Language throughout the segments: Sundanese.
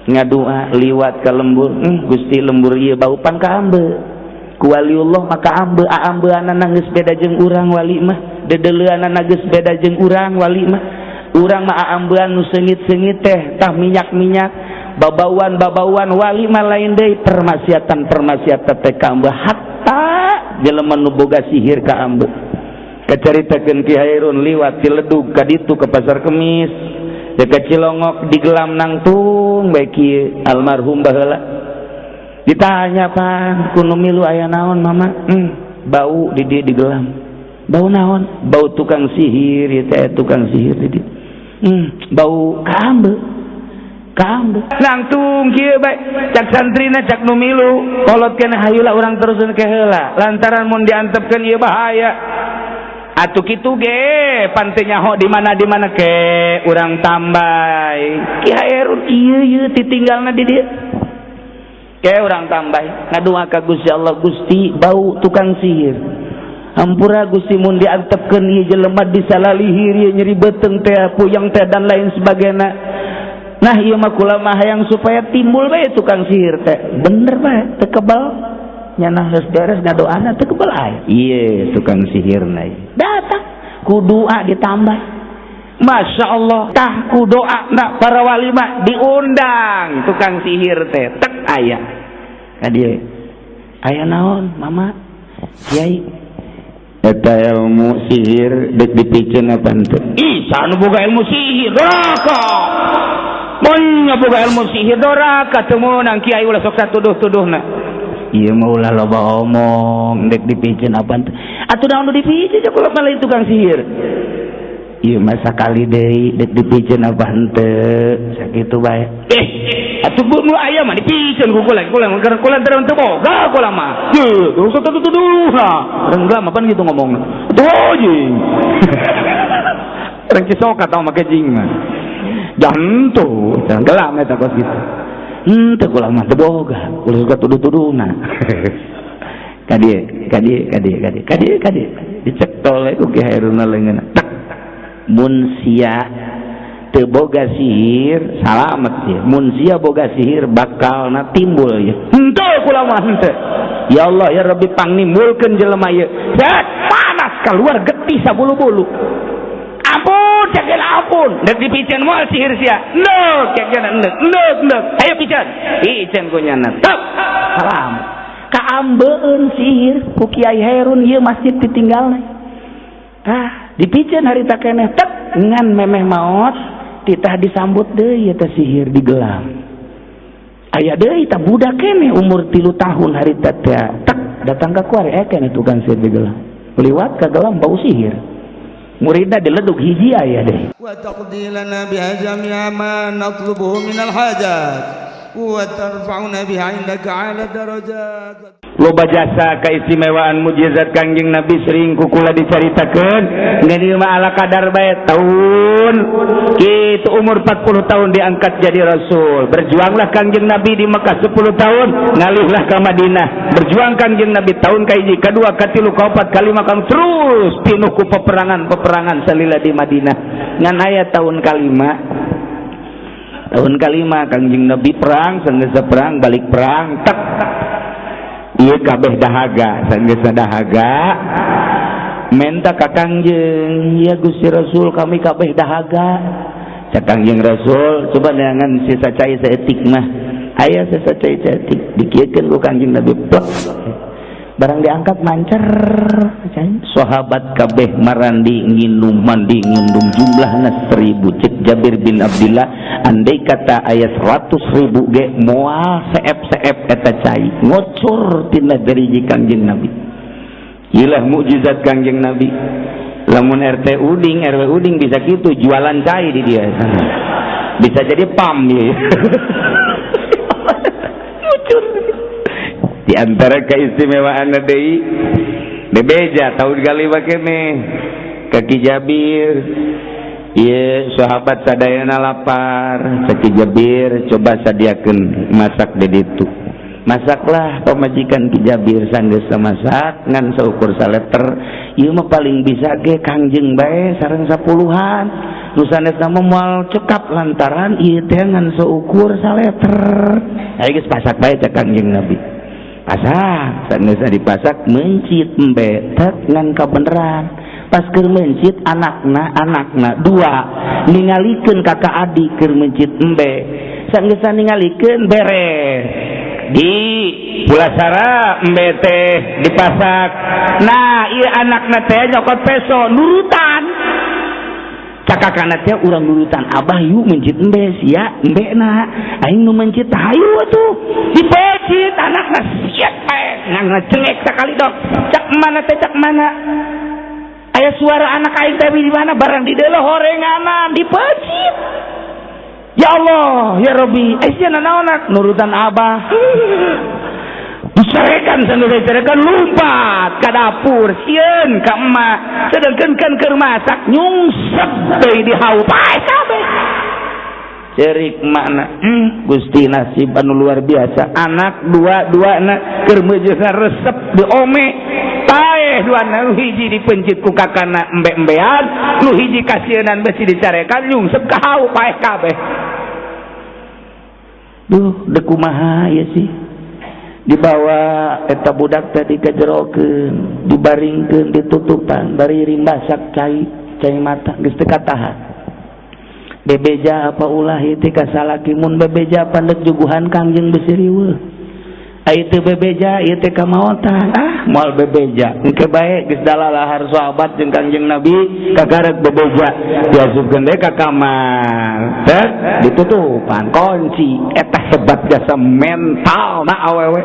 Ngadua liwat ka lembur, Gusti lembur ieu bau pan kaambe. Ku waliullah maka ambe aambeanana geus beda jeung urang wali mah, dedeleuanana geus beda jeung urang wali mah. Urang mah aambean nu seungit-seungit teh tah minyak-minyak, babauan-babauan wali mah lain deui permaksiatan-permaksiatan teh kaambe hatta jelema nu boga sihir kaambe. Kacaritakeun Ki Hairun liwat Ciledug ka ditu ke Pasar Kemis dekat Cilongok digelam nangtung bae kieu almarhum baheula. Ditanya pan ku nu milu aya naon mama? Bau di dieu digelam. Bau naon? Bau tukang sihir ieu teh tukang sihir di dieu. Bau kaambe. Kaambe. Nangtung kieu bae cak santrina cak nu milu kolot keneh hayula urang teruseun ke heula lantaran mun diantepkeun ieu bahaya. Atuh kitu ge pan teu nyaho di mana ke urang tambay. Ki Hairun ieu ieu titinggalna di dieu. Ke urang tambay ngadua ka Gusti Allah, Gusti bau tukang sihir. Hampura Gusti mun diantepkeun ieu jelema disalalihir ieu nyeri beuteung teh puyeng teh dan lain sebagainya. Nah ieu mah kula mah hayang supaya timbul bae tukang sihir teh. Bener bae teu kebal. Nyanah geus beres ngadoana teu kebal aya. Ieu tukang sihirna datang ku doa ditambah. Masya Allah tah ku doa na para wali mah diundang tukang sihir teh tek aya. Ka dieu aya naon mama kiai eta ilmu sihir deuk dipiceun apa henteu? Ih saha nu boga ilmu sihir doraka. Mun boga ilmu sihir doraka teu meunang kiai ulah sok satuduh-tuduhna. Ieu mah ulah loba omong deuk dipiceun apa henteu? Atuh naon nu dipiceun cek ulah lain tukang sihir. Ieu mah sakali deui deuk dipiceun apa henteu sakitu bae. Atuh bu nu aya mah dipiceun ku kula kula kula teu teu boga kula mah. Ye, terus tuduh nah. Urang mah pan kitu ngomongna. Atuh jeung. Urang Cisoka tau make jing mah. Jantu, gelam eta kos kitu. Henteu kula mah teu boga, ulah suka tuduh-tuduhna. Ka dieu, ka dieu, ka dieu, ka dieu, ka dieu, ka dieu. Dicetol we ku Ki Hairunna leungeunna. Tek. Mun sia teu boga sihir, salamet sia. Mun sia boga sihir bakalna timbul ieu. Henteu kula mah henteu. Ya Allah ya Rabbi pangnimbulkeun jelema ieu. Set panas keluar getih sabulu-bulu. Ampun, cek ampun. Dek dipiceun moal sihir sia. Ndek, cek ndek, ndek, ndek. Ayo piceun. Piceun ku nyana. Tek. Salam. Kaambeun sihir ku Kiai Hairun ieu masjid ditinggalna. Ah, dipiceun harita keneh tek ngan memeh maot titah disambut deui eta sihir digelam. Aya deui tah budak keneh umur 3 tahun harita teh tek datang ka kuari keneh tukang sihir digelam. Liwat ka gelam bau sihir. Muridna diledug hiji aya deh. Wa taqdi lana biha jami'a ma natlubuhu minal hajat wa tarfa'una biha 'indaka 'ala darajat. Loba jasa keistimewaan mujizat Kangjeng Nabi sering kukula dicaritakeun ngan ieu mah ala kadar bae tahun kitu umur 40 tahun diangkat jadi rasul. Berjuanglah Kangjeng Nabi di Mekah 10 tahun, ngalihlah ke Madinah. Berjuang Kangjeng Nabi tahun kahiji, kadua, katilu, kaopat, kalima, kang terus pinuh ku peperangan-peperangan salila di Madinah. Ngan aya tahun kalima. Tahun kalima Kangjeng Nabi perang, sanggeus perang balik perang tek. Ieu kabeh dahaga, sanggeus dahaga menta ka Kangjeng, ya Gusti Rasul kami kabeh dahaga. Cak Kangjeng Rasul, coba neangan sisa cai saeutik mah. Aya sisa cai saeutik dikieukeun ku Kangjeng Nabi plek. Barang diangkat mancer sahabat kabeh marandi nginum mandi nginum jumlahna 1000. Cek Jabir bin Abdillah andai kata aya 100.000 ge moal seep-seep eta cai ngocor tina deriji Kangjeng Nabi. Ilah mukjizat Kangjeng Nabi. Lamun RT Uding, RW Uding bisa gitu jualan cai di dia. Bisa jadi pam dia. Ngucur. Di antara keistimewaan deui bebeja tahun kali keneh ka Ki Jabir. Ieu sahabat sadayana lapar, Ki Jabir coba sadiakeun masak di ditu. Masaklah pamajikan Ki Jabir, sanggeus masak ngan saukur saleter. Ieu mah paling bisa ge Kangjeng bae sareng sapuluhan, nu sanesna mah moal cekap lantaran ieu teh ngan saukur saleter. Ayo geus pasak bae, cek Kangjeng Nabi. Pasak, sanggeus dipasak, mencit embe tek ngan kabeneran. Pas keur mencit, anakna anakna dua ningalikeun kakak adik keur mencit embe. Sanggeus ningalikeun, beres di pulasara, embe teh dipasak. Nah, iya, anakna teh nyokot peso, nurutan. Cak kakakna teh, "Urang nurutan abah yuk, mencit embe sia embe." Na aing nu mencit, hayu atuh. Dipecit anakna, siap bae ngan ngecengek sakali dok. Cak mana teh, cak mana aya suara anak aing teh di mana? Barang di delo horenganan dipecit. Ya Allah, ya Rabbi, eh sia nanaon, nurutan abah. Dicarekan, sambil dicarekan lompat ke dapur, sieun ka emak. Sedangkan kan keur masak, nyungsep deui di hau, paeh kabeh. Cerik makna, Gusti, nasib anu luar biasa. Anak dua dua anak keur meujeuhna resep diome, paeh dua. Nu hiji dipencit ku kakana embe-embean, nu hiji kasieunan besi dicarekan, nyungsep ka hau, paeh kabeh. Duh, dek kumaha ya sih? Dibawa eta budak tadi kajerokeun, dibaringkeun, ditutupan, bari rimbasak cai cai mata geus teu katahan. Bebeja apa ulah ieu teh ka salaki? Mun bebeja pandek juguhan Kangjeng besi riweuh. Ai teu bebeja ieu teh kamaotan. Ah, moal bebeja engke bae, geus dalalahar sahabat jeung Kangjeng Nabi kagarek bebeja. Diasupkeun deui ka kamar, teh ditutupan kunci. Eta hebat jasa mental na awewe.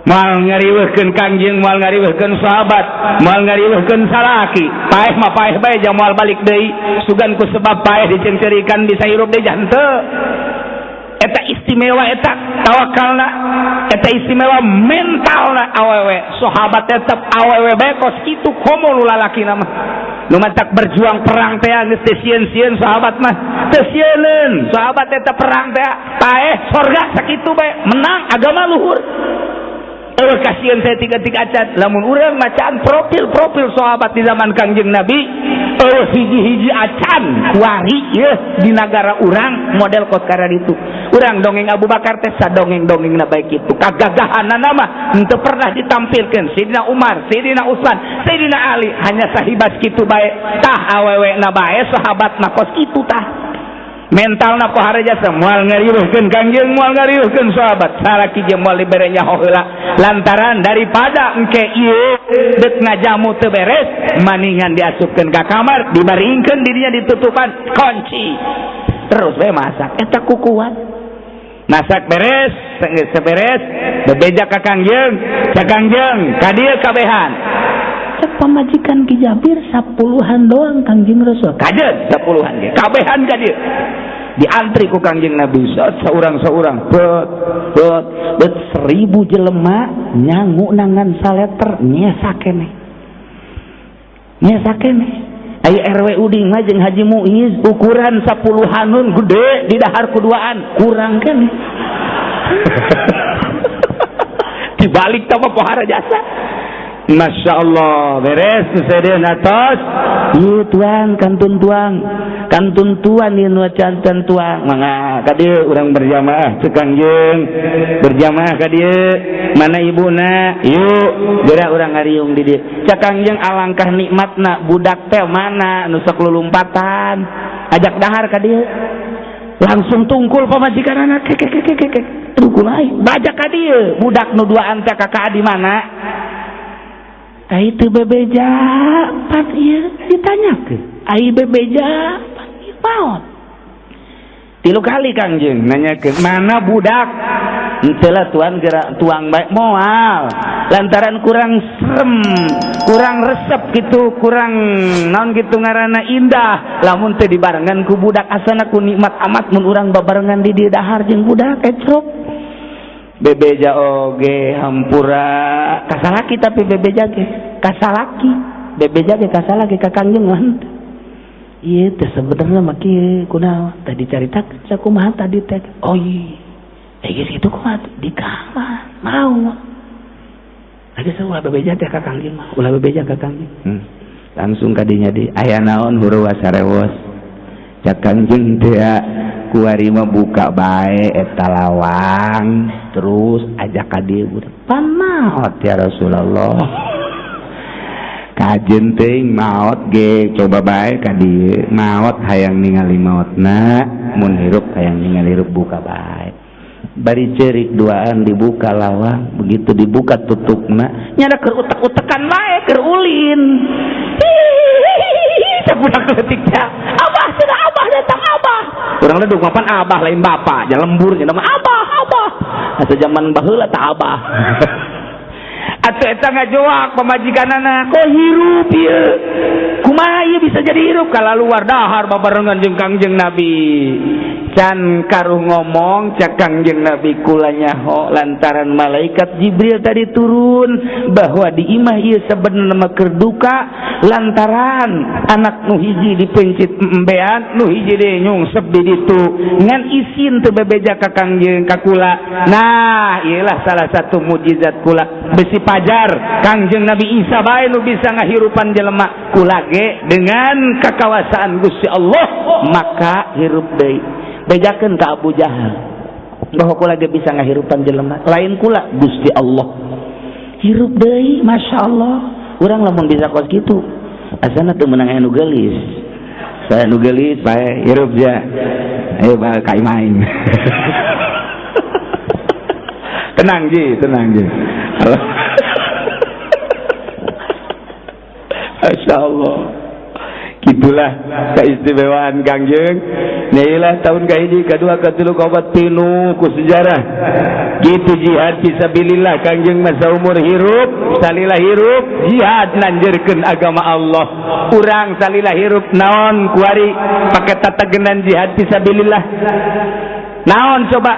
Moal ngariweuhkeun Kangjeng, moal ngariweuhkeun sahabat, moal ngariweuhkeun salaki. Paeh mah paeh bae, jang moal balik deui. Sugan ku sebab paeh diceungceurikan bisa hirup deui henteu. Eta istimewa, eta tawakalna, eta istimewa mentalna awewe. Sahabat tetep awewe bae kos kitu, komo nu lalaki mah. Nu matak berjuang perang teh geus teu sieun-sieun sahabat mah, teu sieuneun sahabat eta perang teh. Paeh sorga sakitu bae, menang agama luhur. Eh, kasihan saya tiga-tiga acan. Lamun urang macaan profil-profil sahabat di zaman Kangjeng Nabi, eh, hiji-hiji acan kuari ya di negara urang model kos itu. Urang dongeng Abu Bakar teh sadongeng-dongeng na baik itu. Kagagahan nama henteu pernah ditampilkan. Sayyidina Umar, Sayyidina Utsman, Sayyidina Ali hanya sahibat kitu bae. Tah, awewe na bae sahabat na kos kitu tah. Mental na pohara jasa, moal ngariweuhkeun Kangjeng, moal ngariweuhkeun sahabat. Salaki jeung moal dibere nyaho heula lantaran daripada engke ieu deuk ngajamu teu beres, maningan diasupkeun ka kamar, dibaringkeun dirinya, ditutupan kunci, terus we masak. Eta ku kuat masak beres, geus beres, bebeja ka Kangjeng. Ka Kangjeng, ka dieu kabehan. Cek pamajikan Ki Jabir, "Sapuluhan doang, Kangjeng Rasul." Kajen sapuluhan ge kabehan ka dieu. Diantri ku Kangjeng Nabi seorang-seorang, bet bet bet, 1.000 jelema nyangu nangan saleter, nyesa keneh, nyesa keneh. Ai RW Uding mah jeung Haji Muiz ukuran sapuluhanun gede di dahar kuduaan, kurang keneh. Dibalik sama pohara jasa. Masya Allah, beres sedeun atos. Ieu tuang kantun, tuang kantun, tuan ieu nu canten tuang. Mangga ka dieu urang berjamaah. Cek Kangjeng, "Berjamaah ka dieu. Mana ibuna? Yuk geura urang ngariung di dieu." Cek Kangjeng, "Alangkah nikmatna budak teh mana nu sok lulumpatan, ajak dahar ka dieu." Langsung tungkul pamajikan anak, kek kek kek kek. Aduh, kumaha bajak ka dieu budak nu duaan teh? Kakak di mana? Tah, itu bebeja pan ieu ditanyakeun. Ai bebeja pan ieu maot. Tilu kali Kangjeng nanyakeun, "Mana budak?" "Henteu lah, tuan, geura tuang bae." Moal lantaran kurang serem, kurang resep gitu, kurang naon gitu ngaranna, indah lamun teu dibarengan ku budak. Asana ku nikmat amat mun urang babarengan di dieu dahar jeung budak ecrok. Bebeja oge hampura kasalaki, tapi bebeja ge kasalaki, bebeja ge kasalaki ka Kangjeng mah. Ieu teh sebenarnya mah kieu. Kunaon tadi caritakeun, sakumaha tadi teh? Oh iya. Geus kitu kumaha di kamar mau. Geus ulah bebeja teh ka Kangjeng mah, ulah bebeja ka Kangjeng. Langsung kadinya di aya naon huruwa sarewos. Cak Kangjeng teh kuari mah buka bae eta lawang terus ajak ka dieu budak. Pan maot ya Rasulullah. Kajen teuing maot ge coba bae ka dieu maot hayang ningali maotna mun hirup hayang ningali hirup buka bae. Bari ceurik duaan dibuka lawang begitu dibuka tutupna nyada keur utek-utekan bae keur ulin. Budak leutik teh abah cenah abah datang abah. Urang ledug mapan abah lain bapak nya lembur nya mah abah abah. Asa zaman baheula tah abah. Atuh eta ngajoak pamajikanana kok hirup ieu kumaha ieu bisa jadi hirup kalaluar dahar babarengan jeung Kangjeng Nabi can karuh ngomong cak Kangjeng Nabi kula nyaho lantaran malaikat Jibril tadi turun bahwa di imah ieu sebenarnya mah keur duka lantaran anak nu hiji dipencit embean nu hiji deui nyungsep di ditu ngan isin teu bebeja ka Kangjeng ka kula. Nah ieulah salah satu mukjizat kula besi pajar Kangjeng Nabi Isa bae nu bisa ngahirupan jelema kula ge dengan kakawasaan Gusti Allah maka hirup deui. Bejakeun ka Abu Jahal bahwa kula ge bisa ngahirupan jelema lain kula Gusti Allah hirup deui. Masya Allah urang lamun bisa kos kitu asana teu meunang aya nu geulis saya nu geulis bae hirup ja ayo bae ka imah aing. Tenang ji, tenang ji. Masya Allah gitulah keistimewaan Kangjeng. Nailah tahun kahiji kadua katilu kaopat tinu ku sejarah gitu jihad fisabilillah Kangjeng masa umur hirup salila hirup jihad nanjerkeun agama Allah. Urang salila hirup naon kuari pake tatagenan jihad fisabilillah naon coba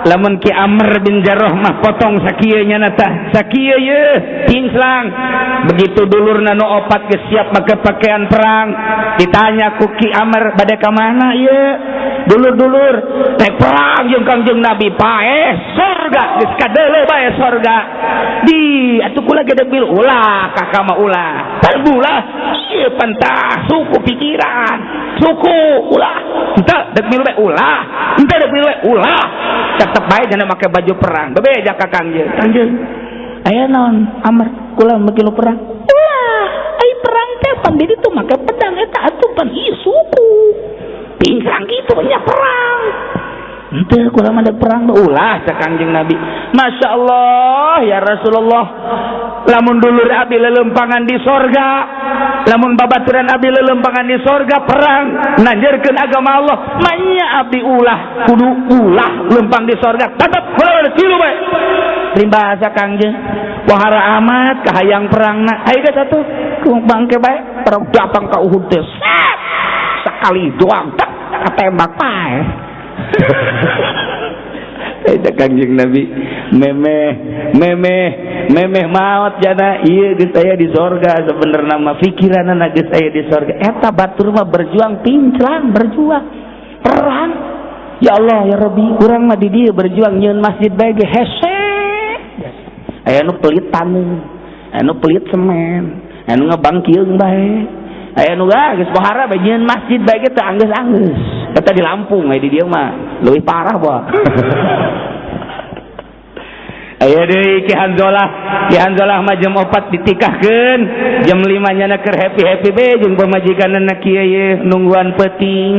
lamun Ki Amr bin Jarrah mah potong sakieu nya tah sakieu ye tingslang begitu dulurna nu opat geus siap make pakaian perang ditanya ku Ki Amr bade ka mana ieu dulur-dulur teh perang jeung Kangjeng Nabi paeh surga geus kadeuleu bae surga di atuh kula ge debil ulah kakak mah ulah terbulah ieu pantah suku pikiran suku ulah henteu deuk milu bae ulah henteu deuk milu bae ulah tetep bae jana make baju perang bebeja ka Kangjeng. Kangjeng aya naon Amr kula make lu perang ulah ai perang teh pan di ditu make pedang eta atuh pan ieu suku pingsang kitu nya perang henteu kula mah deuk perang ulah cak Kangjeng Nabi. Masya Allah ya Rasulullah lamun dulur abi lelempangan di sorga lamun babaturan abi lelempangan di sorga perang nanjerkeun agama Allah manya abdi ulah kudu ulah lempang di sorga tetep kula tilu bae primbasa Kangjeng wahara amat kahayang perangna ayo geus atuh bangke bae perang datang ka Uhud teh sekali doang tak ketembak pae. Eta Kangjeng Nabi memeh memeh memeh maot jana ieu geus aya di sorga sebenarna mah pikiranna geus aya di sorga eta batur mah berjuang pinclang berjuang perang ya Allah ya Rabbi urang mah di dieu berjuang nyieun masjid bae ge hese aya nu pelit taneuh aya nu pelit semen aya nu ngebangkieung bae aya nu geus pohara bae nyieun masjid bae ge teu anggeus-anggeus eta di Lampung aya di dieu mah leuwih parah boh. Aya deui Ki Hanzolah, Ki Hanzolah mah jam 4 ditikahkeun, jam 5 nyana keur happy-happy be jeung pamajikanna kieu ye nungguan peuting.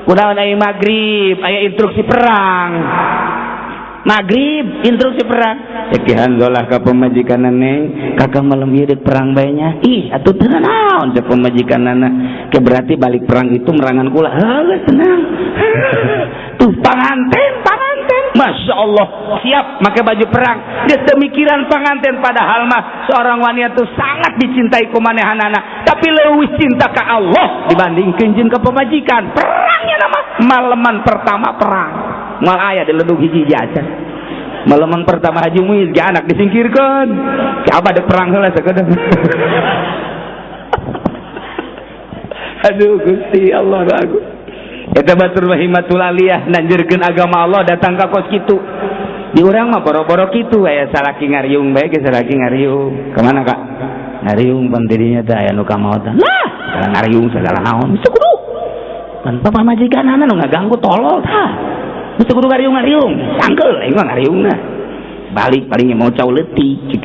Kunaon aya magrib, aya instruksi perang. Magrib instruksi perang. Cek Ki Hanzolah ka pamajikanna neng, kakak malam ieu deuk perang bae nya. Ih, atuh teu naon cek pamajikanna. Ke berarti balik perang itu merangan kula. Heuh, tenang. Tuh panganten, panganten. Masya Allah, siap pakai baju perang. Geus teu mikiran panganten padahal mah seorang wanita tuh sangat dicintai ku manehanana, tapi leuwih cinta ka Allah dibandingkeun jeung ka pamajikan. Perangnya nama malaman pertama perang. Moal aya di ledug hiji acan. Malaman pertama Haji Muiz ge anak disingkirkeun. Ki abah deuk perang heula sakedeung. Aduh Gusti Allah aku. Eta batur himatul aliyah nanjurkeun agama Allah datang ka kos kitu. Di urang mah boro-boro kitu aya salaki ngariung bae ge salaki ngariung. Kemana Kak? Ngariung pan tidinya teh aya nu kamaotan. Lah, segala ngariung segala naon. Geus kudu. Pan pamajikanana nu ngaganggu tolol tah. Geus kudu ngariung-ngariung. Sangkeul aing mah ngariungna. Balik palingnya mau cau leutik cik.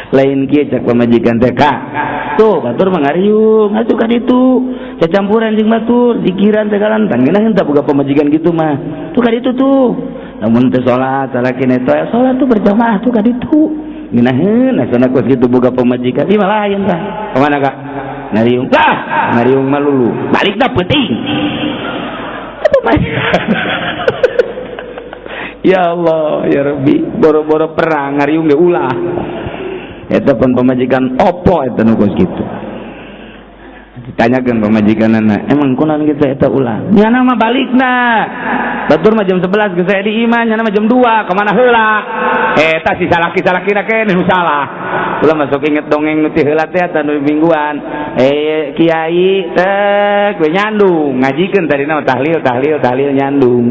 Lain kieu cak pamajikan teh Kak. Tuh batur mah ngariung atuh ka ditu. Cacampuran jeung batur, zikiran segala tan ngeunaheun tah boga pamajikan kitu mah. Tuh ka ditu tuh. Lamun teu salat salakina teh salat tuh berjamaah tuh ka ditu. Ngeunaheun asana kos kitu boga pamajikan. Ieu mah lain tah. Kemana Kak? Ngariung. Lah, ngariung mah lulu. Balikna peuting. Ya Allah, ya Rabbi, boro-boro perang ngariung ge ulah. Eta pun pamajikan opo eta nu kos kitu. Ditanyakeun pamajikanana, emang kunaon kitu eta ulah? Nyana mah balikna. Batur mah jam 11 geus aya di imah, nyana mah jam 2, kemana heula? Eta si salaki-salakina keneh nu salah. Ulah masuk inget dongeng nu ti heula teh eta nu mingguan. Kiai teh we nyandung, ngajikeun tadina mah tahlil tahlil tahlil nyandung.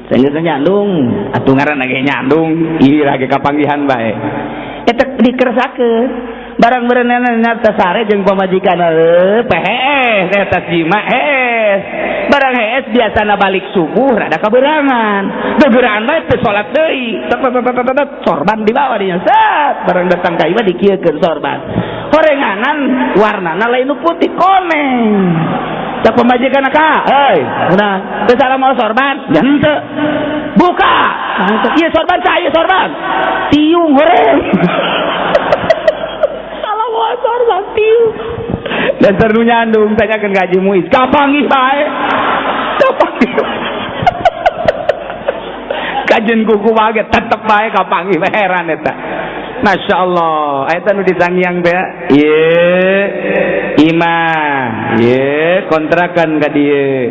Sanggeus nyandung, atuh ngaranna ge nyandung, ieu lagi kapanggihan bae. Eta dikeresakeun. Barang berenana nyata sare jeung pamajikan pehees eta jima hees. Barang hees biasana balik subuh rada kaberangan. Gegeran bae teu salat deui. Sorban dibawa dinya set. Barang datang ka imah dikieukeun sorban. Horenganan warnana lain nu putih koneng. Cak pamajikan ka, heuy, udah teu salah mau sorban, ya henteu. Buka. Ieu sorban cah, ieu sorban. Tiung horeng. Salah mau sorban tiung. Dasar nu nyandung tanyakeun ka Haji Muiz, kapanggih bae. Kapanggih. Kajen kuku wae tetep bae kapanggih heran eta. Masya Allah, eta nu disangyang teh. Ieu imah, ieu kontrakan ka dieu.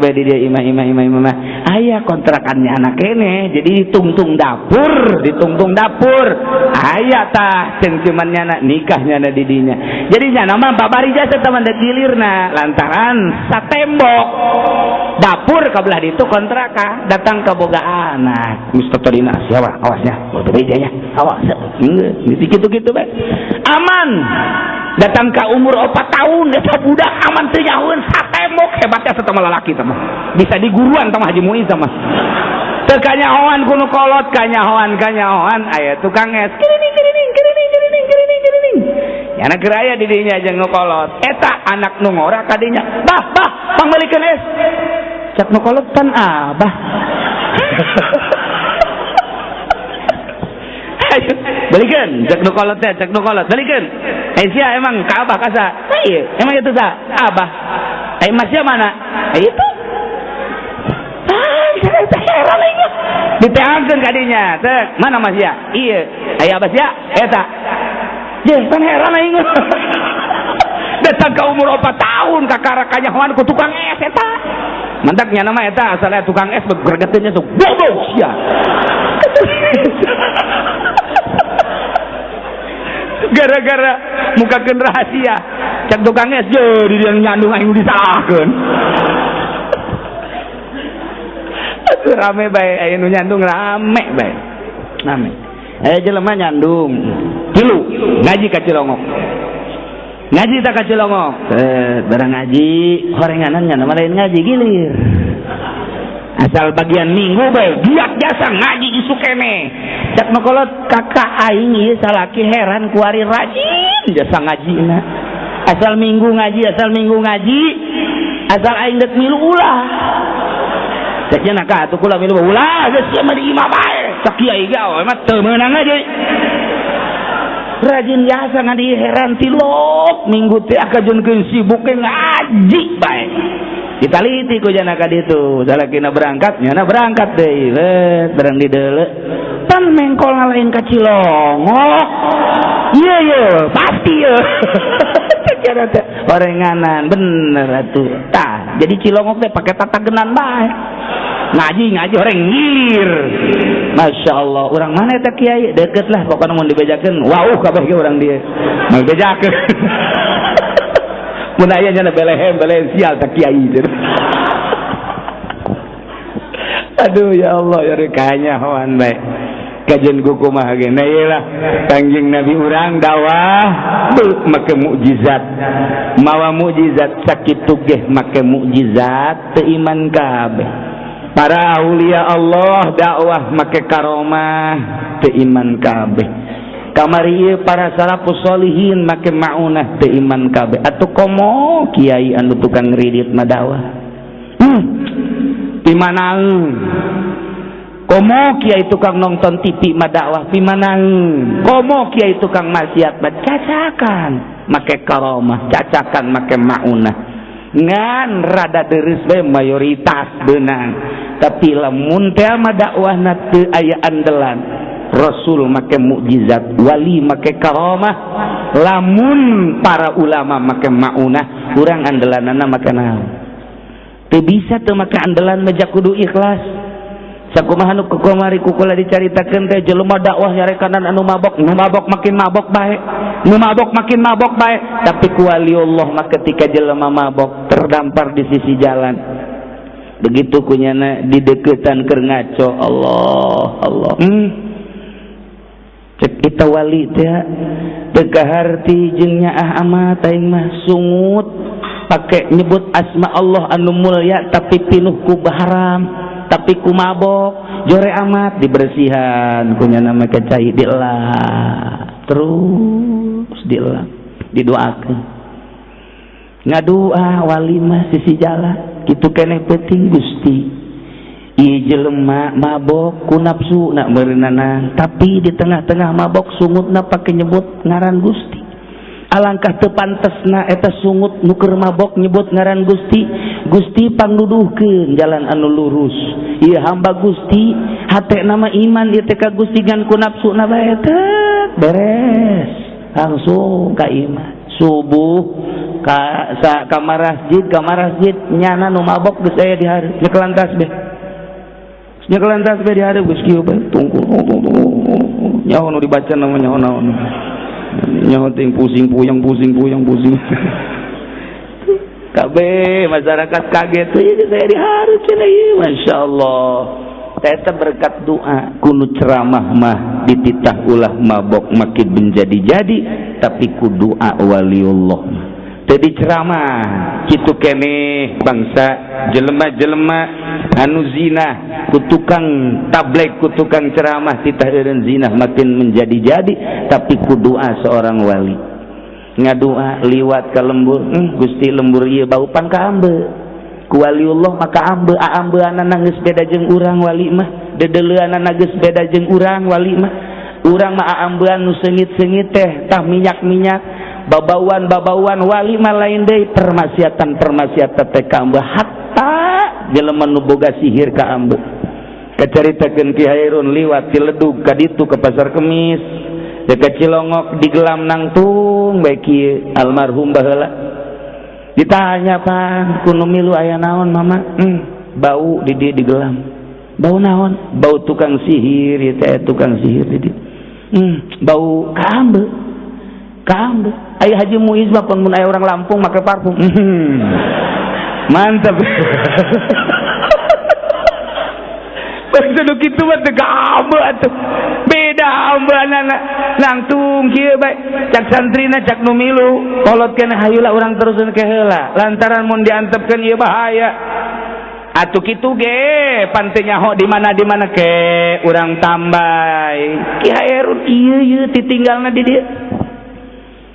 Bae di dieu imah imah imah imah. Aya kontrakannya anak kene, jadi ditungtung dapur, ditungtung dapur. Aya tah cengcuman nyana nikah nyana di dinya. Jadi nyana mah babari jasa teman dek gilirna lantaran satembok dapur ka belah ditu kontrakan datang ke boga anak. Geus tadina siapa awasnya, bodoh nya. Awas, gitu-gitu bae. Aman. Datang ke umur 4 tahun eta budak aman teu nyahoeun satembok hebatnya satama lalaki tah mah. Bisa diguruan tah Haji Muiz tah mah. Teu kanyahoan ku nu kolot, kanyahoan kanyahoan aya tukang es. Kirining kirining kirining kirining kirining kirining. Nyana keur aya di dinya jeung nu kolot. Eta anak nu ngora ka dinya. Bah, bah, pangmeulikeun es. Cak nu kolot pan abah. Balikan, cek nu kolot teh, cek nu kolot, balikan. Sia emang ka abah kasa. Ieu, emang itu sa? Abah. Masya mana? Itu. Ah, heran aing mah. Diteangkeun ka dinya, teh, mana Masya? Ieu. Aya abah sia? Eta. Jeh, pan heran aing mah. Datang ka umur 4 tahun kakara kanyahoan ku tukang es eta. Mantak nya nama eta asalnya tukang es gregeteunnya sok bodoh sia. Gara-gara mukakeun rahasia cak tukang es jadi dia nyandung aing disalahkeun. Atuh rame bae aya nu nyandung rame bae. Rame. Aya jelema nyandung tilu ngaji ka Cilongok. Ngaji tak ka Cilongok. Barang ngaji horenganan nya mah lain ngaji gilir. Asal bagian minggu bae giat jasa ngaji isuk keneh. Cak nu kolot kakak aing ieu salaki heran kuari rajin jasa ngajina. Asal minggu ngaji, asal minggu ngaji, asal aing deuk milu ulah. Cek nya ka atuh kula milu ulah geus sia mah di imah bae. Cak kiai ge mah teu meunang ngaji. Rajin jasa ngaji heran tilok minggu teh akajeunkeun sibuk ge ngaji bae. Ditaliti ku jana ka ditu, salakina berangkat, nyana berangkat deui, let barang di deuleu. Pan mengkol ngalain ka Cilongok. Ieu ye, pasti ye. Cara teh orenganan bener atuh. Tah, jadi Cilongok teh pake tatagenan bae. Ngaji ngaji orang ngir. Masya Allah, orang mana eta kiai? Deket lah pokoknya mun dibejakeun, wauh kabeh ge urang dieu. Mau bejakeun. Mun aya nya belehem belehem sial tak kiai. Aduh ya Allah ya rekanya hoan bae. Kajian ku kumaha ge nah ieu lah Kangjeng Nabi urang dakwah make mukjizat. Mawa mukjizat sakitu ge make mukjizat teu iman kabeh. Para aulia Allah dakwah make karomah teu iman kabeh. Kamari ieu para salafus solihin make maunah teu iman kabeh. Atuh komo kiai anu tukang ngridit mah dakwah. Pimanaeun komo kiai tukang nonton TV mah dakwah pimanaeun komo kiai tukang maksiat mah cacakan make karomah cacakan make maunah ngan rada deres bae mayoritas beunang tapi lamun teh mah dakwahna teu aya andelan Rasul make mukjizat wali make karomah lamun para ulama make maunah urang andelanana make naon. Teu bisa teu make andelan mah kudu ikhlas. Sakumaha nu kukamari kukula dicaritakeun teh jelema dakwah nyarekanan anu mabok, nu mabok makin mabok bae, nu mabok makin mabok bae, tapi ku waliullah mah ketika jelema mabok terdampar di sisi jalan. Begitu kunyana dideketan keur ngaco Allah Allah. Cek kita wali teh teu kaharti jeung nyaah amat aing mah sungut pakai nyebut asma Allah anu mulia tapi pinuh ku haram tapi ku mabok jore amat dibersihan punya nama kecai dielak terus dielak didoakan ngadua wali mah sisi jalan kitu keneh penting Gusti ieu jelema mabok ku nafsu nak meureunana tapi di tengah-tengah mabok sungutna pake nyebut ngaran Gusti. Alangkah teu pantesna eta sungut nu keur mabok nyebut ngaran Gusti. Gusti pangnuduhkeun jalan anu lurus. Ieu hamba Gusti hate nama iman ieu teh ka Gusti ngan ku nafsuna bae teh beres langsung ka iman. Subuh ka sa ka masjid nyana nu mabok geus aya di hareup nyekelan tasbih. Nyekelan tasbih di hareup geus kieu bae tungkul nyaho nu dibaca nama nyaho naon. Nyaho ting pusing puyeng pusing puyeng pusing. Kabeh masyarakat kaget ieu saya dihareup cenah ieu masyaallah. Eta berkat doa kunu ceramah mah dititah ulah mabok makin menjadi-jadi tapi ku doa waliullah. Tadi ceramah kitu keneh bangsa jelema-jelema anu zina ku tukang tabligh ku tukang ceramah titah eureun zina makin menjadi-jadi tapi ku doa seorang wali ngadua liwat ka lembur Gusti lembur ieu bau pan ka ambe ku waliullah maka ambe aambeanana geus beda jeung urang wali mah dedeleuanana geus beda jeung urang wali mah urang mah aambean nu seungit-seungit teh tah minyak-minyak babauan-babauan wali mah lain deui permaksiatan-permaksiatan teh ka ambe hatta jelema nu boga sihir ka ambe kacaritakeun Ki Hairun liwat ti Ledug ka ditu ka Pasar Kemis dekat Cilongok digelam nangtung bae kieu almarhum baheula ditanya pan ku nu milu aya naon mama bau di dieu digelam bau naon bau tukang sihir ieu teh tukang sihir di dieu bau ka ambe ka ambe aya Haji Muiz mah pun mun aya orang Lampung make parfum mantap. Bangsa nu kitu mah teu kaambe atuh beda ambeanana nangtung kieu bae cak santrina cak nu milu kolot keneh hayulah urang teruseun ke heula lantaran mun diantepkeun ieu bahaya atuh kitu ge pan teu nyaho di mana ke urang tambay Ki Hairun ieu ieu titinggalna di dieu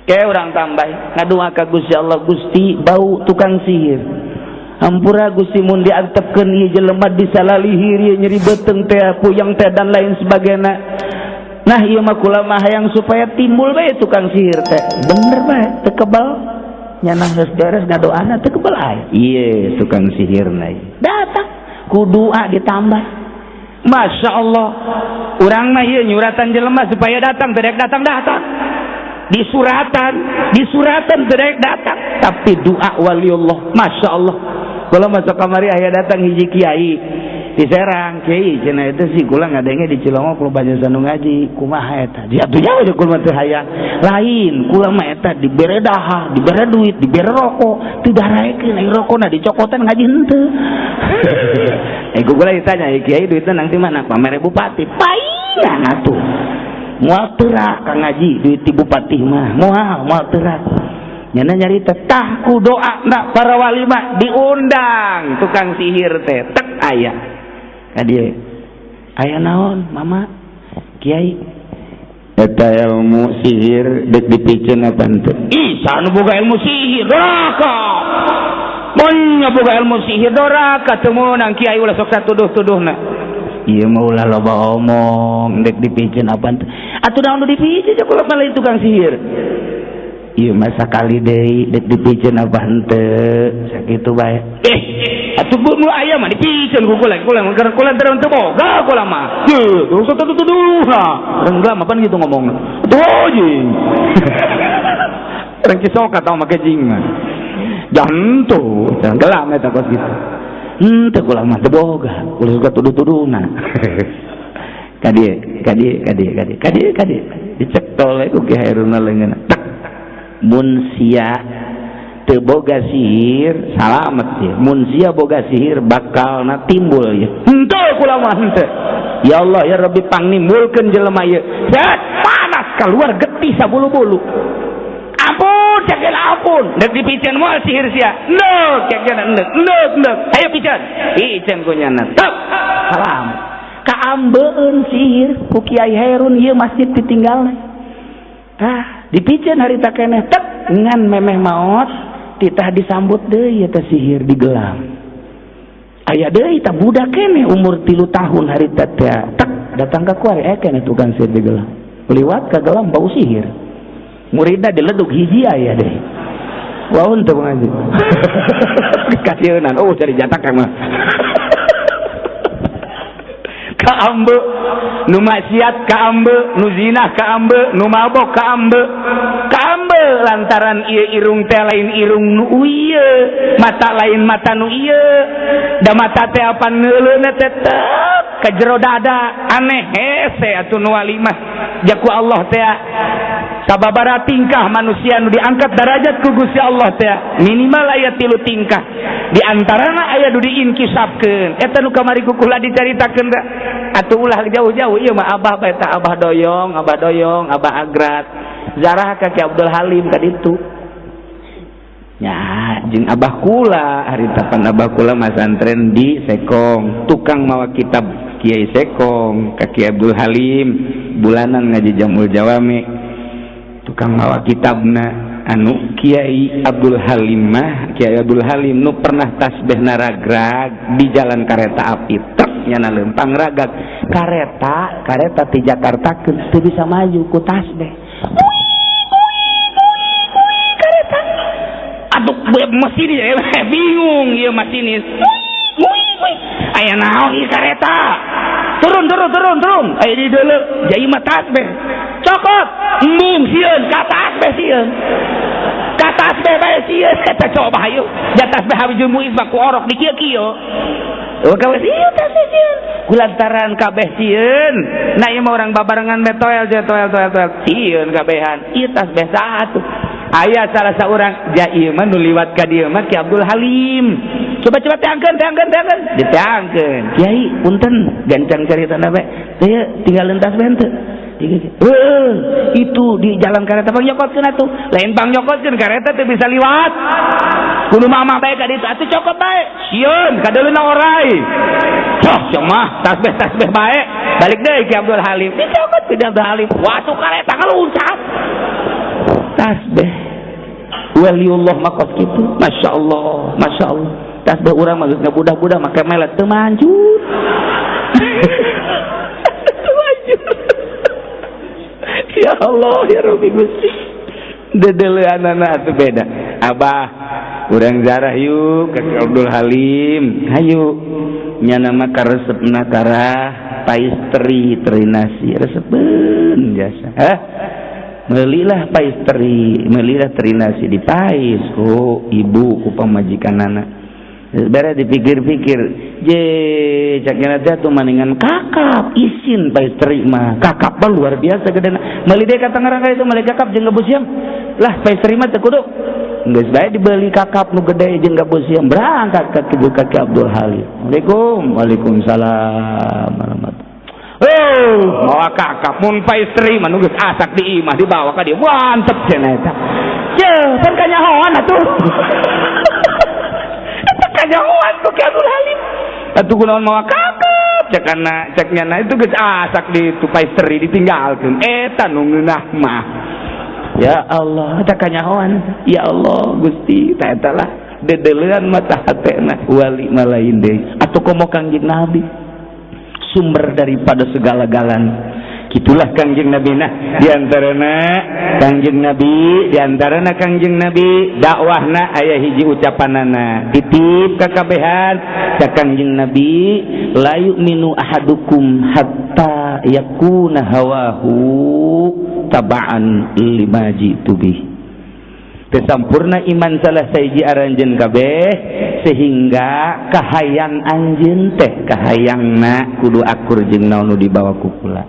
ke urang tambay ngadua ka Gusti Allah Gusti bau tukang sihir hampura Gusti mun diantepkeun ieu jelema disalalihir ieu nyeri beuteung teh puyeng teh dan lain sebagainya. Nah ieu mah kula mah hayang supaya timbul bae tukang sihir teh bener bae teu kebal nyana geus beres ngadoana teu kebal aya ieu tukang sihirna datang ku doa ditambah. Masya Allah urang mah ieu nyuratan jelema supaya datang teu datang datang disuratan teu datang tapi doa waliullah Masya Allah. Kalau masuk kamari aya datang hiji kiai Di Serang kiai cenah eta sih kula ngadenge di Cilongok loba jasa nu ngaji kumaha eta dia atuh jauh kula mah teu hayang lain kula mah eta dibere dahar dibere duit dibere rokok teu daraekeun ai rokona dicokotan ngaji henteu. Kula ditanya kiai duitna nang di mana pamere bupati paingan atuh moal teurak ka ngaji duit ti bupati mah moal teurak nyana nyarita tah ku doa na para wali mah diundang tukang sihir teh tek aya ka dieu aya naon mama kiai eta ilmu sihir dek dipiceun apa henteu ih saha nu boga ilmu sihir doraka mun boga ilmu sihir doraka teu meunang kiai ulah sok satuduh-tuduhna ieu mah ulah loba omong dek dipiceun apa henteu atuh naon nu dipiceun kula mah lain tukang sihir ieu mah sakali deui dek dipiceun apa henteu sakitu bae atuh nu aya mah dipiceun ku kula kula kula teu boga kula mah teu usah tuduh-tuduh nah urang mah pan kitu ngomongna atuh jeung urang Cisoka tau make jing mah jantu gelam eta kos kitu henteu kula mah teu boga kula suka tuduh-tuduhna ka dieu ka dieu ka dieu ka dieu ka dieu ka dieu dicekol we ku Ki Hairuna leungeunna tek mun sia teu boga sihir salamet ya mun sia boga sihir bakalna timbul ya henteu kula mah henteu ya Allah ya Rabbi pangnimbulkeun jelema ieu set panas keluar getih sabulu-bulu ampun cek ampun dek dipiceun moal sihir sia neuk cek neuk neuk neuk ayo piceun piceun ku nyana tek salam kaambeun sihir ku Kiai Hairun ieu masjid ditinggalna tah dipiceun harita keneh tek ngan memeh maot titah disambut deui eta sihir digelam aya deui tah budak keneh umur 3 tahun harita teh tek datang ka kuari keneh tukang sihir digelam liwat ka gelam bau sihir muridna diledug hiji aya deui waun teu ngaji kasieunan oh cari jatak mah kaambe nu maksiat kaambe nu zina kaambe nu mabok kaambe kaambe lantaran ieu irung teh lain irung nu ieu mata lain mata nu ieu da mata teh apan neuleuna teh ka jero dada aneh hese atuh nu wali mah jaku Allah teh sababaraha tingkah manusia nu diangkat derajat ku Gusti Allah teh minimal aya 3 tingkah di antarana aya nu diinkisabkeun eta nu kamari ku kula dicaritakeun teh atuh ulah jauh-jauh ieu mah abah bae tah abah doyong abah agrat zarah ka Ki Abdul Halim ka ditu nya jeung abah kula harita pan abah kula masantren di Sekong tukang mawa kitab Kiai Sekong ka Ki Abdul Halim bulanan ngaji Jamul Jawami tukang mawa kitabna anu Kiai Abdul Halim mah Kiai Abdul Halim nu pernah tasbih naragrag di jalan kereta api truk nyana lempang ragag kareta ti Jakarta teu bisa maju ku tasbih kareta aduh masinis bingung ieu masinis aya naon ieu kareta turun aya di deuleu jai mah tasbih cokot embung sieun ka tasbih sieun ka tasbih bae sieun eta coba hayu ja tasbih habis muiz mah ku orok di kieu-kieu oh kawe sieun tasbih sieun kulantaran kabeh sieun nah ieu mah urang babarengan bae toel toel toel toel sieun kabehan ieu tasbih saha tuh aya salah saurang ja ieu mah nu liwat ka dieu mah Ki Abdul Halim coba teangkeun diteangkeun kiai punten gancang caritana bae teu tinggal tasbih henteu itu di jalan kareta pang nyokotkeun atuh lain pang nyokotkeun kareta teu bisa liwat kudu mama bae ka ditu atuh cokot bae sieun kadeuleuna orai cok cok mah tasbih bae balik deui Ki Abdul Halim dicokot ku Abdul Halim watuh kareta kaluncat tasbih waliullah makos kitu masyaallah masyaallah tasbih urang mah geus ngabudah-budah make melet teu manjur ya Allah ya Rabbi Gusti dedeleanana atuh beda abah urang zarah yuk ka Abdul Halim hayu nyana mah karesepna karah pais teri teri nasi resepeun jasa hah melilah pais teri melilah teri nasi di pais ku ibu ku pamajikanana Beres dipikir-pikir, je cak teh tuh maningan kakap isin pastry mah. Kakap mah luar biasa gedena. Meuli deui ka Tangerang itu meuli kakap jeung gabus siam. Lah, pastry mah teu kudu. Geus bae dibeli kakap nu gede jeung gabus siam, berangkat ka kitu ka Ki Abdul Halim. Assalamualaikum. Waalaikumsalam warahmatullahi. Oh, mawa kakap, mun pastry mah nu geus asak di imah dibawa ka dieu. Mantep cenah eta. Ye, pan kanyahoan atuh. Kanyahoan tuh Ki Abdul Halim. Atuh kunaon mawa kakap? Cek kana cek nyana itu geus asak di itu pastry ditinggalkeun. Eta nu ngeunah mah. Ya Allah, eta kanyahoan. Ya Allah, Gusti, ta eta lah dedelean mata hatena wali mah lain deui. Atuh komo Kangjeng Nabi, sumber daripada segala-galanya. Gitulah Kangjeng Nabi. Nah, diantarana Kangjeng Nabi, diantarana Kangjeng Nabi dakwahna aya hiji ucapanana titip kakabehan. Cak Kangjeng Nabi, "La yu'minu ahadukum hatta yakuna hawahu taba'an lima jitu bih." Teu sampurna iman salah sahiji aranjeun kabeh sehingga kahayang anjeun teh, kahayangna kudu akur jeung naon nu dibawa ku kula.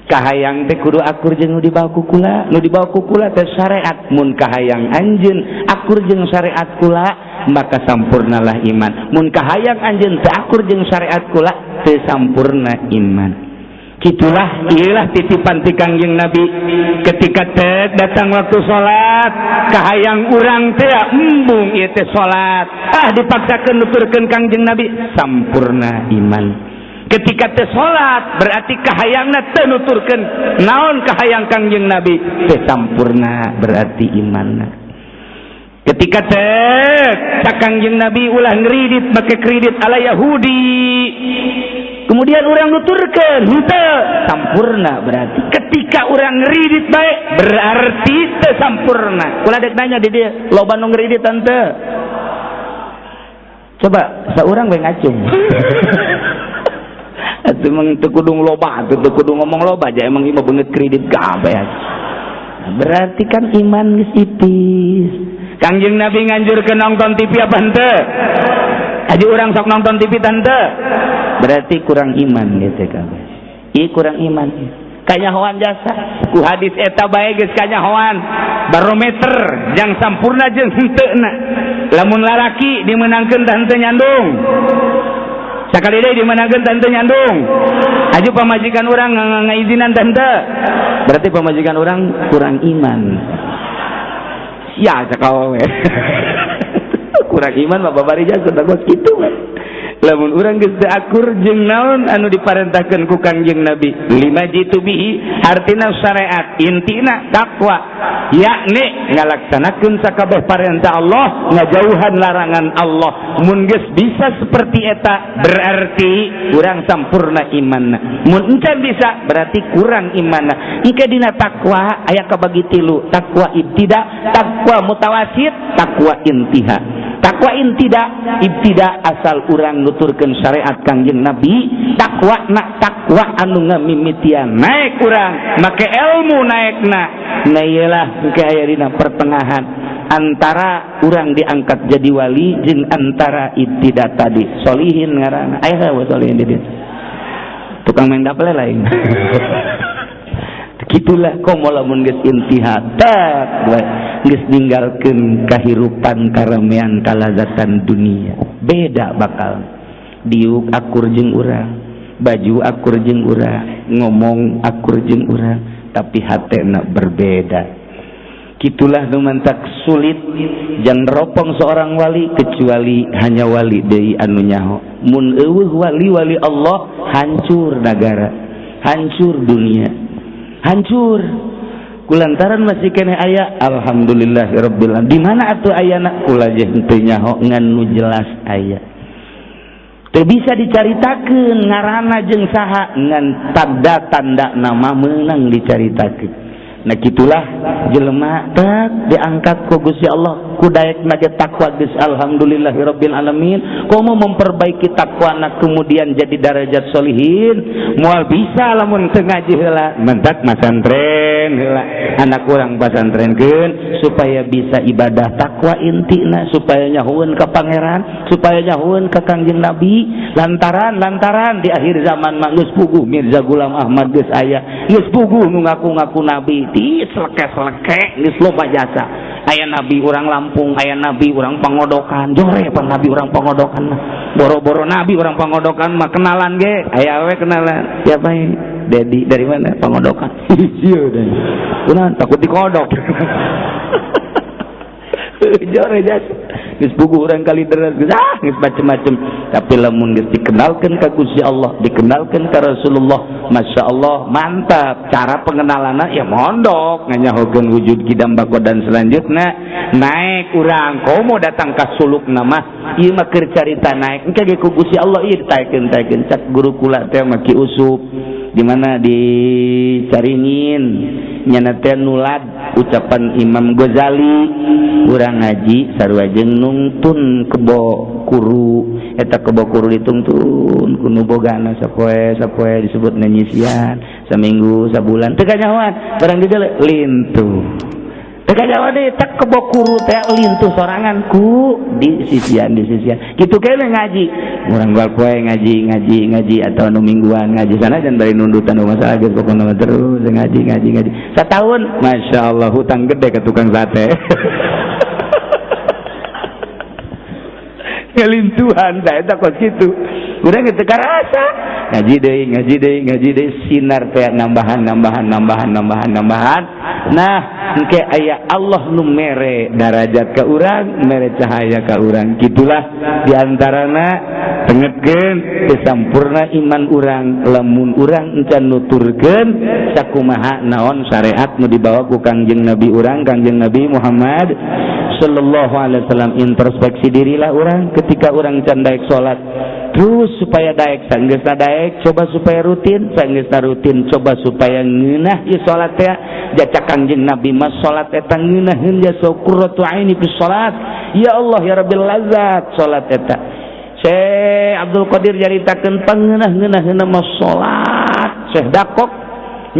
Kahayang teh kudu akur jeung nu dibawa ku kula. Nu dibawa ku kula teh syariat. Mun kahayang anjeun akur jeung syariat kula, maka sampurnalah iman. Mun kahayang anjeun teu akur jeung syariat kula, teu sampurna iman. Gitulah, iyalah titipan ti Kangjeng Nabi. Ketika teh datang waktu salat, kahayang urang teh embung ieu teh salat, ah, dipaksakeun nuturkeun Kangjeng Nabi, sampurna iman. Ketika teh salat berarti kahayangna teu nuturkeun naon kahayang Kangjeng Nabi, teu sampurna berarti imanna. Ketika teh cak Kangjeng Nabi, ulah ngeridit make kredit ala Yahudi, kemudian orang nuturkeun henteu, sampurna berarti. Ketika orang ngeridit baik berarti teu sampurna. Kula dek nanya di dieu, loba nu ngeridit tante? Coba saurang we ngacung. Atuh emang teu kudu loba atuh, teu kudu ngomong loba aja, emang ieu mah beungeut kredit kabeh. Berarti kan iman geus ipis. Kangjeng Nabi nganjurkeun nonton TV apa henteu? Aji urang sok nonton TV tante? Berarti kurang iman gitu kabeh. Ieu kurang iman. Kanyahoan jasa. Ku hadis eta bae geus kanyahoan. Barometer jang sampurna jeung henteuna. Lamun lalaki dimenangkeun tah henteu nyandung. Sakali deui, dimenangkeun tah henteu nyandung? Aju pamajikan urang ngaizinan tah henteu? Berarti pamajikan urang kurang iman. Sia cek awewe. Kurang iman mah babari jasa kos kitu we. Lamun urang geus teu akur jeung naon anu diparentahkeun ku Kangjeng Nabi, lima jitu bihi artina syariat, intina takwa, yakni ngalaksanakeun sakabeh parentah Allah, ngajauhan larangan Allah. Mun geus bisa seperti eta berarti urang sampurna imanna. Mun encan bisa berarti kurang imanna. Engke dina takwa aya kabagi tilu: takwa ibtida, takwa mutawasit, takwa intiha. Takwa intida, ibtida asal urang nuturkeun syariat Kangjeng Nabi, takwa nak takwa anu ngamimitian naik urang make ilmu naikna. Nah, iyalah engke aya dina pertengahan antara urang diangkat jadi wali jeung antara ibtida tadi, solihin ngaranna. Aya solihin di dieu tukang main dapel lain. Gitulah komo lamun geus intiha tak geus ninggalkeun kahirupan, karamean, kalazatan dunia, beda bakal diuk akur jeung urang, baju akur jeung urang, ngomong akur jeung urang, tapi hatena berbeda. Gitulah nu mantak sulit jangan ropong seorang wali kecuali hanya wali deui anu nyaho. Mun euweuh wali-wali Allah, hancur negara, hancur dunia, hancur. Kulantaran masih keneh aya, alhamdulillahirabbil alamin. Di mana atuh ayana? Kula je henteu nyaho, ngan nu jelas aya. Teu bisa dicaritakeun ngaranna jeung saha, ngan tanda-tanda nama meunang dicaritakeun. Nah, gitulah jelema tak diangkat ku Gusti Allah, ku daek ge takwa geus alhamdulillahirabbil alamin, komo memperbaiki takwana kemudian jadi darajat solihin, moal bisa lamun teu ngaji heula. Mentak masantren. Pesantren heula, anak urang pasantrenkeun supaya bisa ibadah takwa intina, supaya nyahueun ka pangeran, supaya nyahueun ka Kangjeng Nabi. Lantaran lantaran di akhir zaman mah geus puguh Mirza Ghulam Ahmad geus aya, geus puguh nu ngaku-ngaku nabi ti seleke-seleke geus loba jasa. Aya nabi urang Lampung, aya nabi urang Pangodokan, jore pan nabi urang Pangodokan mah. Boro-boro nabi urang Pangodokan mah kenalan ge, aya we kenalan. Siapa ini? Dedi dari mana? Pangodokan. Iya deh. Kunaon takut dikodok. Jore jasa. Geus puguh urang Kalideres geus ah geus macem-macem. Tapi lamun geus dikenalkeun ka Gusti Allah, dikenalkeun ka Rasulullah, Masya Allah, mantap. Cara pengenalanna ya mondok, nganyahokeun wujud kidam bako dan selanjutnya naik urang. Komo datang ka suluk nama, ieu mah keur carita naik. Engke ge ku Gusti Allah ieu ditaekeun-taekeun cak guru kula teh mah Ki Usup. Di mana di Caringin nyana teh nulad ucapan Imam Ghazali, urang ngaji sarua jeung nungtun kebo kuru, eta kebo kuru ditungtun ku nu bogana sapoe sapoe disebut nyisian saminggu sabulan teu kanyahoan barang dideuleu lintuh teu kanyahoan deui tak kebo kuru teh lintuh sorangan ku di sisian kitu kene ngaji urang gal poe ngaji ngaji ngaji atau nu mingguan ngaji sana dan bari nundutan masalah geus pokona terus ngaji ngaji ngaji satahun Masya Allah hutang gede ke tukang sate. Ngelintuhan tah eta kos kitu urang teu karasa ngaji deui ngaji deui ngaji deui sinar teh nambahan nambahan nambahan nambahan nambahan. Nah engke aya Allah nu mere darajat ka urang, mere cahaya ka urang. Kitulah diantarana tengetkeun teu sampurna iman urang lamun urang encan nuturkeun sakumaha naon syariat nu dibawa ku Kangjeng Nabi urang, Kangjeng Nabi Muhammad sallallahu alaihi wasallam. Introspeksi dirilah urang ketika urang can daek salat, terus supaya daek, sanggeusna daek coba supaya rutin, sanggeusna rutin coba supaya ngeunah ieu salat teh. Jacak Kangjeng Nabi mah salat eta ngeunaheun jasa qurratu aini fi salat. Ya Allah ya Rabbil lazat salat eta. Syekh Abdul Qadir nyaritakeun pangeunah-ngeunaheunna mah salat. Syekh Dakok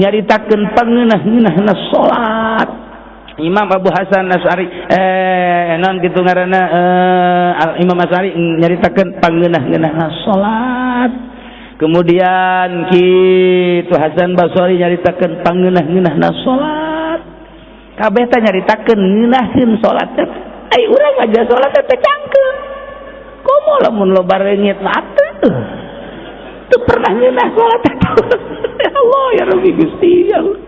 nyaritakeun pangeunah-ngeunaheunna salat. Imam Abu Hasan Asy'ari non kitu ngaranna Imam Asy'ari nyaritakeun pangeunah-ngeunaheunna salat. Kemudian kitu Hasan Basri nyaritakeun pangeunah-ngeunaheunna salat. Kabeh teh nyaritakeun ngeunaheun salat teh. Ai urang aja salat teh cangkeung. Komo lamun loba reungit mah atuh. Teu pernah ngeunah salat teh. Ya Allah ya Rabbi Gusti ya Allah.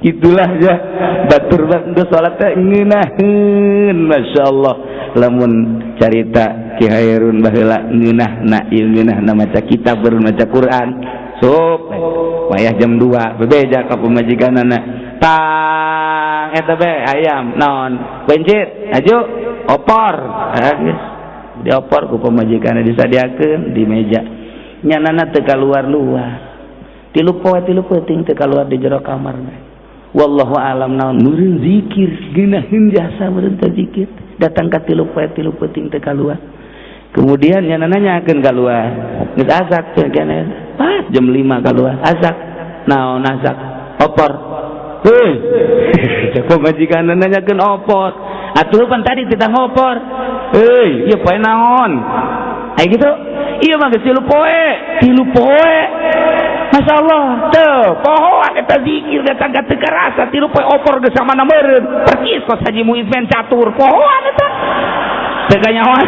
Itulah ya batur geus salat teh ngeunaheun masyaallah. Lamun carita Ki Hairun baheula ngeunahna ieu ngeunahna maca kitab baru maca Quran. Sup wayah jam 2 bebeja ka pamajikanana. Tang eta be ayam naon? Bencit aju opor. Geus diopor ku pamajikanna disadiakeun di meja. Nyanana teu kaluar-luar. Tilu poe tilu peuting teu kaluar di jero kamar. Wallahu alam naon meureun zikir geunaheun jasa meureun teh zikir datang ka tilu poe tilu peuting teu kaluar. Kemudian nyanana nyakeun kaluar geus asak teh keneh pas jam 5 kaluar asak naon asak opor. Heuy cek pamajikanna nanyakeun opor atuh pan tadi titah ngopor. Heuy ieu poe naon aya kitu ieu mah geus tilu poe Masya Allah teu pohoan eta zikir datang ka teu karasa tilu poe opor geus samana meureun percis kos Haji Muiz men catur pohoan eta teu kanyahoan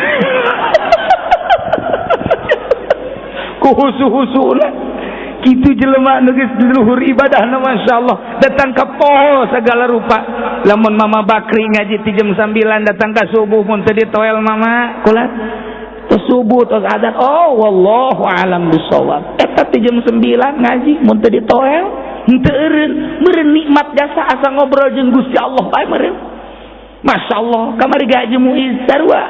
ku husu-husuna kitu jelema nu geus luhur ibadahna Masya Allah datang ka poho segala rupa. Lamun Mama Bakri ngaji ti jam 9 datang ka subuh mun teu ditoel mama kula tos subuh tos adzan oh wallahu alam bisawab eta ti jam 9 ngaji mun teu ditoel henteu eureun meureun nikmat jasa asa ngobrol jeung Gusti Allah bae meureun Masya Allah kamari gaji Muiz sarua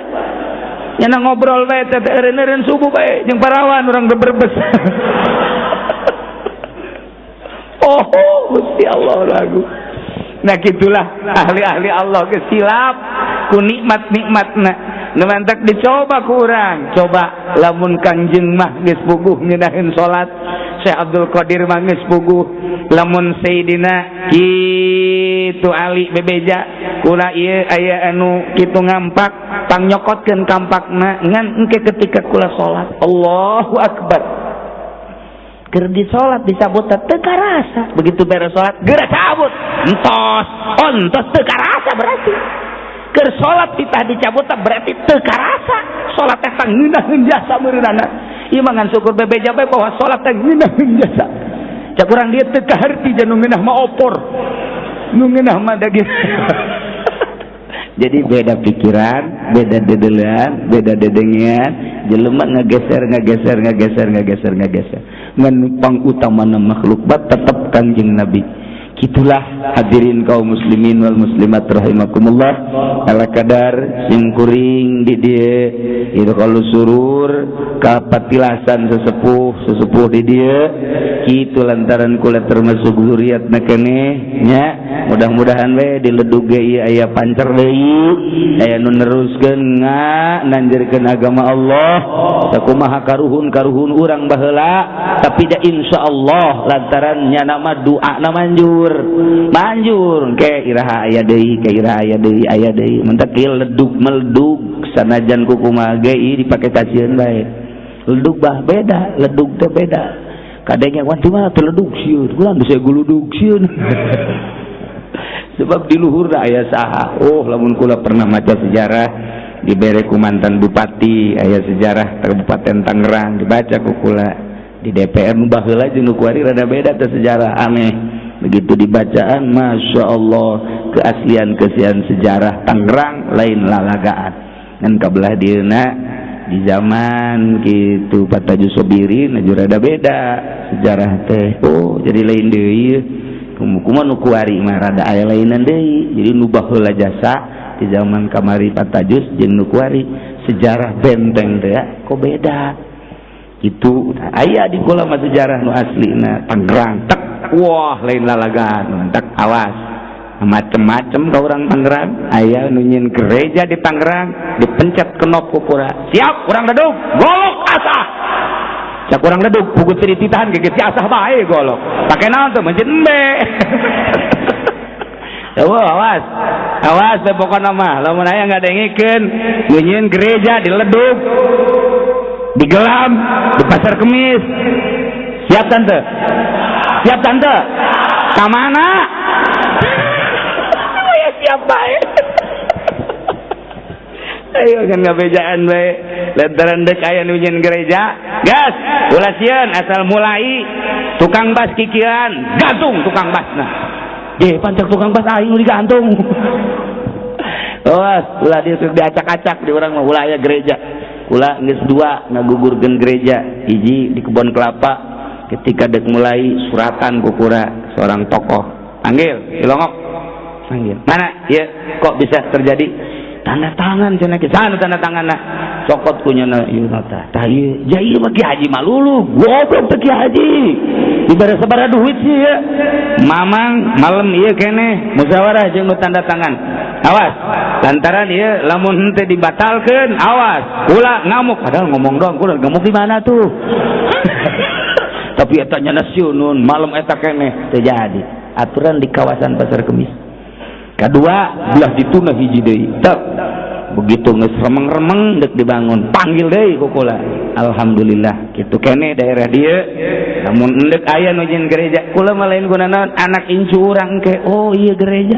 nyana ngobrol bae teh eureun-eureun subuh bae jeung parawan urang berbes. Oh Gusti Allah lagu. Nah gitulah ahli-ahli Allah kesilap ku nikmat-nikmatna. Nu mantak dicoba ku urang. Coba lamun Kangjeng mah geus puguh ngeunaheun salat, Syekh Abdul Qadir mah geus puguh lamun Sayyidina kitu Ali bebeja kula ieu aya anu kitu ngampak pangnyokotkeun kampakna ngan engke ketika kula salat Allahu Akbar keur di salat dicabut teu karasa begitu beres salat geura cabut entos entos teu karasa berarti keur salat titah dicabut berarti teu karasa salat teh ngeunaheun jasa meureunana ieu mah ngan syukur bebeja bae bahwa salat teh ngeunaheun jasa cak urang dieu teu kaharti jeung nu ngeunah mah opor nu ngeunah mah daging. Jadi beda pikiran, beda dedelean, beda dedengean, jelema ngageser ngageser ngageser ngageser ngageser. Ngan pangutamana makhluk bat tetep Kanjeng Nabi. Kitulah hadirin kaum muslimin wal muslimat rahimakumullah. Ala kadar simkuring di dieu itu kalau surur kapatilasan sesepuh sesepuh di dieu kitu lantaran kula termasuk zuriatna keneh nya. Mudah-mudahan we diledug ge ieu aya pancer deui aya nu neruskeun nanjerkeun agama Allah sakumaha karuhun-karuhun urang baheula tapi da insyaallah lantaran nya nama doana manjur manjur ke iraha aya deui ke iraha aya deui aya deui mentak ieu ledug meledug sanajan kukumaha ge ieu dipake kasieun bae ledug bah beda ledug teh beda kadenge wan di mana teh ledug sieun ulah geus guludug sieun. Sebab di luhur aya saha oh lamun kula pernah maca sejarah dibere ku mantan bupati aya sejarah Kabupaten Tangerang dibaca ku kula di DPR nu baheula jeung nu kuari rada beda teh sejarah aneh begitu dibacaan Masya Allah keaslian-keaslian sejarah Tangerang lain lalagaan ngan kabelah dieuna di zaman kitu Pataju Sobirin aju rada beda sejarah teh oh jadi lain deui kumaha nu kuari mah rada aya lainan deui jadi nu baheula jasa di zaman kamari Patajus jeung nu kuari sejarah benteng teh kok beda itu aya di kula mah sejarah nu aslina Tangerang tek wah lain lalagaan tek awas macem-macem ka urang Tangerang aya nu nyieun gereja di Tangerang dipencet kenop ku kura siap urang ledug golok asah cak urang ledug pugut teu dititahan ge geus asah bae golok pake naon tuh mencet embe. Wah, awas awas teh pokona mah lamun aya ngadengikeun nu nyieun gereja diledug digelam di pasar Kemis siap tante siap tante ka mana ya siap bae ayo kan ngabejaan bae lantaran dek aya nu nyieun gereja gas ulah sieun asal mulai tukang bas kikian gantung tukang basna ye pancak tukang bas aing nu digantung. Awas ulah diacak-acak di urang mah ulah aya gereja kula geus dua ngagugurkeun gereja hiji di kebon kelapa ketika dek mulai suratan kukura seorang tokoh panggil cilongok panggil mana ya kok bisa terjadi tanda tangan cenah ke sana tanda tanganna cokot kunyana ieu nota tah ieu ja ieu mah Ki Haji malulu goblok teh Ki Haji dibere sabaraha duit sih ya mamang malam ieu keneh musyawarah jeung nu tanda tangan awas lantaran ieu lamun henteu dibatalkeun awas kula ngamuk padahal ngomong doang kula ngamuk di mana tuh. Tapi eta nya siunun malam eta keneh teu jadi aturan di kawasan Pasar Kemis kedua belah dituna hiji deui tek begitu geus remeng-remeng deuk dibangun panggil deui ku kula alhamdulillah kitu keneh daerah dieu lamun endek aya nu nyieun gereja kula mah lain gunana anak incu urang ke oh iya gereja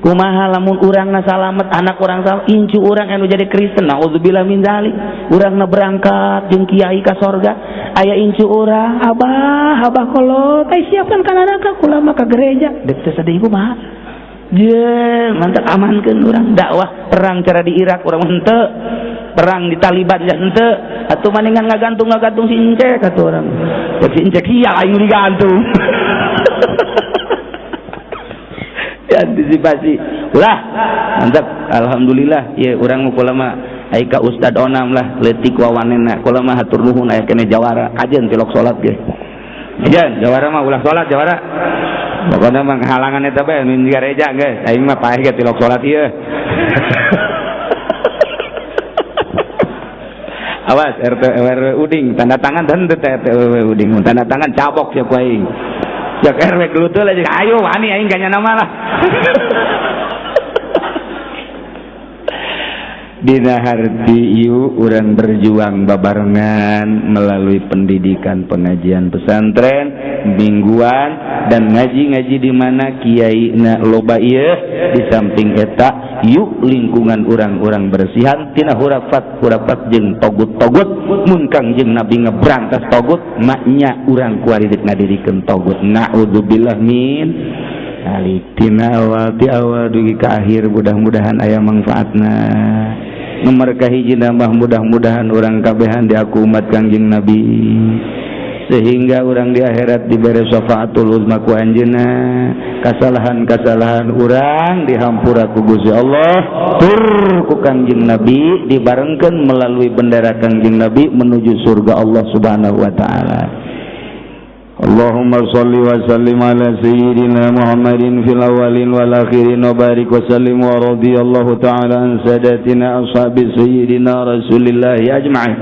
kumaha lamun urangna salamet anak urang salamet incu urang anu jadi Kristen naudzubillah min zalik urangna berangkat jeung kiai ka sorga aya incu urang abah abah kolot ai siapkan ka neraka kula mah ka gereja deuk teu sedih kumaha je mantap amankeun urang dakwah perang cara di Irak urang henteu perang di Taliban ya henteu atuh maningan ngagantung-ngagantung si Incek atuh urang cek si Incek sia aing digantung. Antisipasi ulah mantap alhamdulillah ya urang mah kula mah ai ka Ustad Onam lah leutik wawanena kula mah hatur nuhun aya keneh jawara kajeun tilok salat ge kajeun jawara mah ulah salat jawara pokona mah halangan eta bae nu gereja geus aing mah paeh ge tilok salat ieu. Awas RT RW Uding tanda tangan dan RT RW Uding tanda tangan cabok siap aing. Cek RW gelutul aja ayo wani aing ganya nama lah. Dina harti ieu urang berjuang babarengan melalui pendidikan pengajian pesantren mingguan dan ngaji-ngaji di mana kiai na loba ieu di samping eta yuk lingkungan urang-urang bersihan tina hurafat-hurafat jeung togut-togut mun Kangjeng Nabi ngebrantas togut maknya urang kuari deuk ngadirikeun togut naudzubillah min alik tina awal ti awal dugi ka akhir mudah-mudahan aya manfaatna. Nomor kahiji nambah mudah-mudahan urang kabehan diaku umat Kangjeng Nabi sehingga urang di akhirat diberi syafaatul uzma ku anjeunna, kasalahan-kasalahan urang dihampura ku Gusti Allah tur ku Kangjeng Nabi dibarengkeun melalui bendera Kangjeng Nabi menuju surga Allah Subhanahu wa taala. Allahumma salli wa sallim ala sayyidina Muhammadin fil awwalin wal akhirin wa barik wa sallim wa radiyallahu ta'ala an sadatina ashabi sayyidina Rasulillahi ajma'in.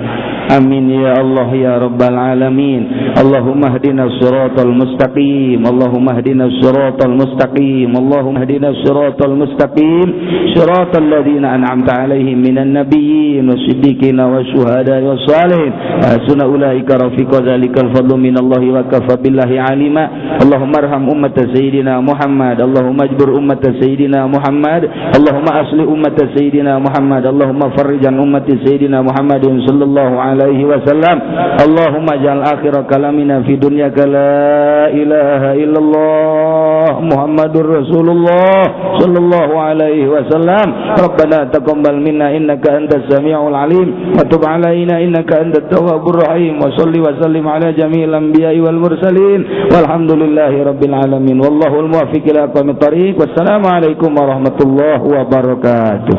Amin ya Allah ya Rabbal alamin. Allahumma hdina siratal mustaqim. Allahumma hdina siratal mustaqim. Allahumma hdina siratal mustaqim. Siratal ladzina an'amta alaihim minan nabiyyin wasiddiqin wasyuhada'i wassalihin. Wa hasuna ulaika rafiqa dzalikal fadlu minallahi wa kafa billahi alima. Allahumma arham ummata sayyidina Muhammad. Allahumma ajbur ummata sayyidina Muhammad. Allahumma asli ummata sayyidina Muhammad. Allahumma farrij an ummati sayyidina Muhammadin sallallahu alaihi wasallam. Allahumma ja'al akhira kalamina fi dunyaka la ilaha illallah Muhammadur Rasulullah sallallahu alaihi wasallam. Rabbana taqabbal minna innaka antas samiul alim wa tub alaina innaka antat tawwabur rahim wa salli wa sallim ala jami'il anbiya'i wal mursalin walhamdulillahi rabbil alamin wallahul muwaffiq ila aqwamit thariq. Wassalamu alaikum warahmatullahi wabarakatuh.